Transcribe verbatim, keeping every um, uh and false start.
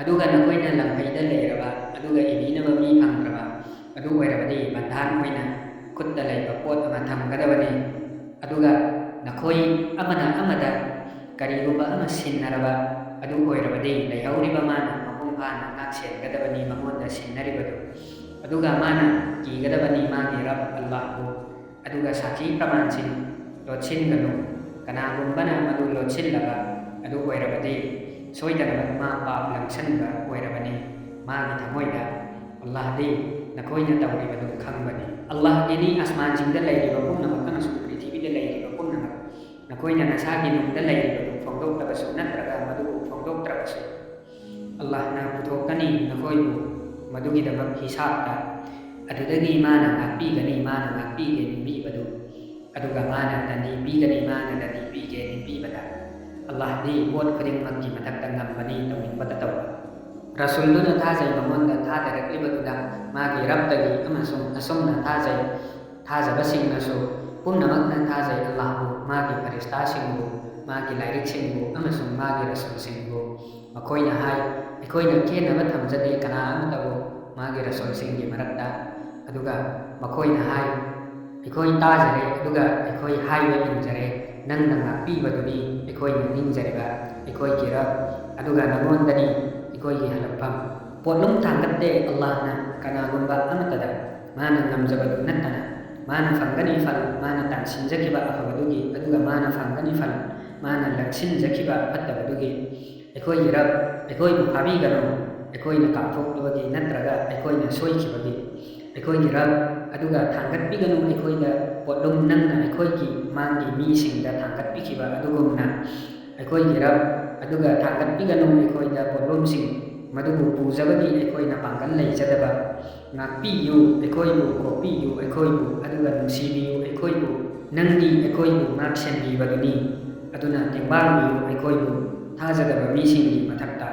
ꯑꯗꯨꯒ ꯅꯈꯣꯏꯅ ꯂꯝꯐꯩꯗ ꯂꯩꯔꯕ, ꯑꯗꯨꯒ ꯏꯕꯤꯅꯕ ꯃꯤ ꯐꯪꯗ꯭ꯔꯕ, ꯑꯗꯨ ꯑꯣꯏꯔꯕꯗꯤ ꯕꯟꯙꯥꯟ ꯑꯣꯏꯅ ꯈꯨꯠꯇ ꯂꯩꯕ ꯄꯣꯠ ꯑꯃ ꯊꯝꯒꯗꯕꯅꯤ꯫ ꯑꯗꯨꯒ ꯅꯈꯣꯏ ꯑꯃꯅ ꯑꯃꯗ ꯀꯔꯤꯒꯨꯝꯕ ꯑꯃ ꯁꯤꯟꯅꯔꯕ, ꯑꯗꯨ ꯑꯣꯏꯔꯕꯗꯤ ꯂꯩꯍꯧꯔꯤꯕ ꯃꯥꯅ ꯃꯄꯨꯡ ꯐꯥꯅ ꯉꯥꯛ ꯁꯦꯟꯒꯗꯕꯅꯤ ꯃꯉꯣꯟꯗ ꯁꯤꯟꯅꯔꯤꯕꯗꯨ꯫ ꯑꯗꯨꯒ ꯃꯥꯅ ꯀꯤꯒꯗꯕꯅꯤ ꯃꯥꯒꯤ ꯔꯕ ꯑꯜꯂꯥꯍꯕꯨ꯫ ꯑꯗꯨꯒ ꯁꯥꯈꯤ ꯄ꯭ꯔꯃꯥꯟꯁꯤꯡ ꯂꯣꯠꯁꯤꯟꯒꯅꯨ꯫ ꯀꯅꯥꯒꯨꯝꯕꯅ ꯃꯗꯨ ꯂꯣꯠꯁꯤꯜꯂꯕ ꯑꯗꯨ ꯑꯣꯏꯔꯕꯗꯤ ꯁꯣꯏꯗꯅꯃꯛ ꯃꯥ ꯄꯥꯞ ꯂꯪꯁꯟꯕ ꯑꯣꯏꯔꯕꯅꯤ꯫ ꯃꯥꯒꯤ ꯊꯃꯣꯏꯗ, "ꯑꯜꯂꯥꯍꯗꯤ ꯅꯈꯣꯏꯅ ꯇꯧꯔꯤꯕꯗꯨ ꯈꯪꯕꯅꯤ꯫ ꯑꯜꯂꯥꯍꯗꯤꯅꯤ ꯑꯁꯃꯥꯟꯁꯤꯡꯗ ꯂꯩꯔꯤꯕ ꯄꯨꯝꯅꯃꯛ ꯑꯃꯁꯨꯡ ꯄ꯭ꯔꯤꯊꯤꯕꯤꯗ ꯂꯩꯔꯤꯕ ꯄꯨꯝꯅꯃꯛ꯫ ꯅꯈꯣꯏꯅ ꯅꯁꯥꯒꯤ ꯅꯨꯡꯗ ꯂꯩꯔꯤꯕꯗꯨ ꯐꯣꯡꯗꯣꯛꯂꯕꯁꯨ ꯅꯠꯇ꯭ꯔꯒ ꯃꯗꯨꯕꯨ ꯐꯣꯡꯗꯣꯛꯇ꯭ꯔꯕꯁꯨ, ꯑꯜꯂꯥꯍꯅ ꯄꯨꯊꯣꯛꯀꯅꯤ ꯅꯈꯣꯏꯕꯨ ꯃꯗꯨꯒꯤꯗꯃꯛ ꯍꯤꯁꯥꯕꯇ꯫ ꯑꯗꯨꯗꯒꯤ ꯃꯥꯅ ꯉꯥꯛꯄꯤꯒꯅꯤ, ꯃꯥꯅ ꯉꯥꯛꯄꯤꯒꯦ ꯅꯤꯡꯕꯤꯕꯗꯨ꯫ ꯑꯗꯨꯒ ꯃꯥꯅ ꯗꯟꯗꯤ ꯄꯤꯒꯅꯤ, ꯃꯥꯅ ꯗꯟꯗꯤ ꯄꯤꯒꯦ ꯅꯤꯡꯕꯤꯕꯗ꯫ ꯑꯜꯂꯥꯍꯗꯤ ꯄꯣꯠ ꯈꯨꯗꯤꯡꯃꯛꯀꯤ ꯃꯊꯛꯇ ꯉꯝꯕꯅꯤ, ꯇꯧꯅꯤꯡꯕꯇ ꯇꯧꯕ꯫ ꯔꯁꯨꯜꯗꯨꯅ ꯊꯥꯖꯩ, ꯃꯉꯣꯟꯗ ꯊꯥꯗꯔꯛꯂꯤꯕꯗꯨꯗ ꯃꯥꯒꯤ ꯔꯕꯇꯒꯤ ꯑꯃꯁꯨꯡ ꯑꯁꯨꯝꯅ ꯊꯥꯖꯩ, ꯊꯥꯖꯕꯁꯤꯡꯅꯁꯨ ꯄꯨꯝꯅꯃꯛꯅ ꯊꯥꯖꯩ ꯑꯜꯂꯥꯍꯕꯨ, ꯃꯥꯒꯤ ꯐꯔꯤꯁꯇꯥꯁꯤꯡꯕꯨ, ꯃꯥꯒꯤ ꯂꯥꯏꯔꯤꯛꯁꯤꯡꯕꯨ ꯑꯃꯁꯨꯡ ꯃꯥꯒꯤ ꯔꯁꯨꯜꯁꯤꯡꯕꯨ꯫ ꯃꯈꯣꯏꯅ ꯍꯥꯏ, "ꯑꯩꯈꯣꯏꯅ ꯈꯦꯟꯅꯕ ꯊꯝꯖꯗꯦ ꯀꯅꯥ ꯑꯃꯠꯇꯕꯨ ꯃꯥꯒꯤ ꯔꯁꯨꯜꯁꯤꯡꯒꯤ ꯃꯔꯛꯇ"꯫ ꯑꯗꯨꯒ ꯃꯈꯣꯏꯅ ꯍꯥꯏ, "ꯑꯩꯈꯣꯏ ꯇꯥꯖꯔꯦ, ꯑꯗꯨꯒ ꯑꯩꯈꯣꯏ ꯍꯥꯏꯕ ꯏꯟꯖꯔꯦ, ꯅꯪꯅ ꯉꯥꯛꯄꯤꯕꯗꯨꯅꯤ ꯑꯩꯈꯣꯏꯅ ꯅꯤꯡꯖꯔꯤꯕ, ꯑꯩꯈꯣꯏꯒꯤ ꯔꯕ, ꯑꯗꯨꯒ ꯅꯉꯣꯟꯗꯅꯤ ꯑꯩꯈꯣꯏꯒꯤ ꯍꯜꯂꯛꯐꯝ"꯫ ꯄꯣꯠꯂꯨꯝ ꯊꯥꯡꯒꯠꯇꯦ ꯑꯜꯂꯥꯍꯅ ꯀꯅꯥꯒꯨꯝꯕ ꯑꯃꯠꯇꯗ, ꯃꯥꯅ ꯉꯝꯖꯕꯗꯨ ꯅꯠꯇꯅ꯫ ꯃꯥꯅ ꯐꯪꯒꯅꯤ ꯐꯜ, ꯃꯥꯅ ꯇꯥꯟꯁꯤꯟꯖꯈꯤꯕ ꯑꯐꯕꯗꯨꯒꯤ, ꯑꯗꯨꯒ ꯃꯥꯅ ꯐꯪꯒꯅꯤ ꯐꯜ, ꯃꯥꯅ ꯂꯪꯁꯤꯟꯖꯈꯤꯕ ꯐꯠꯇꯕꯗꯨꯒꯤ꯫ ꯑꯩꯈꯣꯏꯒꯤ ꯔꯕ, ꯑꯩꯈꯣꯏꯕꯨ ꯐꯥꯕꯤꯒꯅꯨ, ꯑꯩꯈꯣꯏꯅ ꯀꯥꯎꯊꯣꯛꯂꯕꯒꯤ ꯅꯠꯇ꯭ꯔꯒ ꯑꯩꯈꯣꯏꯅ ꯁꯣꯏꯈꯤꯕꯒꯤ꯫ ꯑꯩꯈꯣꯏꯒꯤ ꯔꯕ, ꯑꯗꯨꯒ ꯊꯥꯡꯒꯠꯄꯤꯒꯅꯨ ꯑꯩꯈꯣꯏꯗ ꯄꯣꯠꯂꯨꯝ ꯅꯪꯅ ꯑꯩꯈꯣꯏꯒꯤ ꯃꯥꯡꯒꯤ ꯃꯤꯁꯤꯡꯗ ꯊꯥꯡꯒꯠꯄꯤꯈꯤꯕ ꯑꯗꯨꯒꯨꯝꯅ꯫ ꯑꯩꯈꯣꯏꯒꯤ ꯔꯕ, ꯑꯗꯨꯒ ꯊꯥꯡꯒꯠꯄꯤꯒꯅꯨ ꯑꯩꯈꯣꯏꯗ ꯄꯣꯠꯂꯨꯝꯁꯤꯡ ꯃꯗꯨꯕꯨ ꯄꯨꯖꯕꯒꯤ ꯑꯩꯈꯣꯏꯅ ꯄꯥꯡꯒꯜ ꯂꯩꯖꯗꯕ꯫ ꯉꯥꯛꯄꯤꯌꯨ ꯑꯩꯈꯣꯏꯕꯨ, ꯀꯣꯛꯄꯤꯌꯨ ꯑꯩꯈꯣꯏꯕꯨ, ꯑꯗꯨꯒ ꯅꯨꯡꯁꯤꯕꯤꯌꯨ ꯑꯩꯈꯣꯏꯕꯨ, ꯅꯪꯗꯤ ꯑꯩꯈꯣꯏꯕꯨ ꯉꯥꯛ ꯁꯦꯟꯕꯤꯕꯗꯨꯅꯤ꯫ ꯑꯗꯨꯅ ꯇꯦꯡꯕꯥꯡꯕꯤꯌꯨ ꯑꯩꯈꯣꯏꯕꯨ ꯊꯥꯖꯗꯕ ꯃꯤꯁꯤꯡꯒꯤ ꯃꯊꯛꯇ꯫